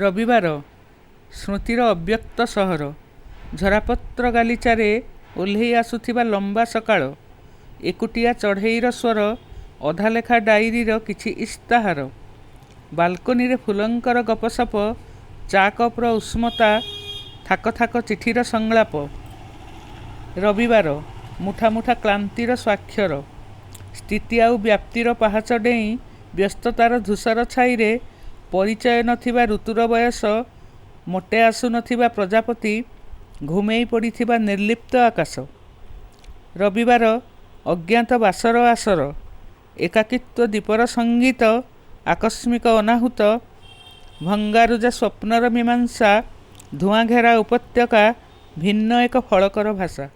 ରବିବାର ସ୍ମୃତିର ଅବ୍ୟକ୍ତ ସହର। ଝରାପତ୍ର ଗାଲିଚାରେ ଓହ୍ଲେଇ ଆସୁଥିବା ଲମ୍ବା ସକାଳ। ଏକୁଟିଆ ଚଢ଼େଇର ସ୍ୱର, ଅଧାଲେଖା ଡାଇରୀର କିଛି ଇସ୍ତାହାର। ବାଲକୋନିରେ ଫୁଲଙ୍କର ଗପସପ, ଚା କପର ଉଷ୍ମତା, ଥାକ ଥାକ ଚିଠିର ସଂଳାପ। ରବିବାର ମୁଠା ମୁଠା କ୍ଳାନ୍ତିର ସ୍ୱାକ୍ଷର। ସ୍ଥିତି ଆଉ ବ୍ୟାପ୍ତିର ପାହାଚ ଡେଇଁ ବ୍ୟସ୍ତତାର ଧୂସର ଛାଇରେ ପରିଚୟ ନ ଥିବା ଋତୁର ବୟସ ମୋଟେ ଆସୁ ନ ଥିବା ପ୍ରଜାପତି ଘୁମେଇ ପଡ଼ିଥିବା ନିର୍ଲିପ୍ତ ଆକାଶ। ରବିବାର ଅଜ୍ଞାତ ବାସର ଆସର, ଏକାକିତ୍ୱ ଦ୍ୱୀପର ସଙ୍ଗୀତ, ଆକସ୍ମିକ ଅନାହୁତ, ଭଙ୍ଗାରୁଜା ସ୍ୱପ୍ନର ମୀମାଂସା, ଧୂଆଁଘେରା ଉପତ୍ୟକା, ଭିନ୍ନ ଏକ ଫଳକର ଭାଷା।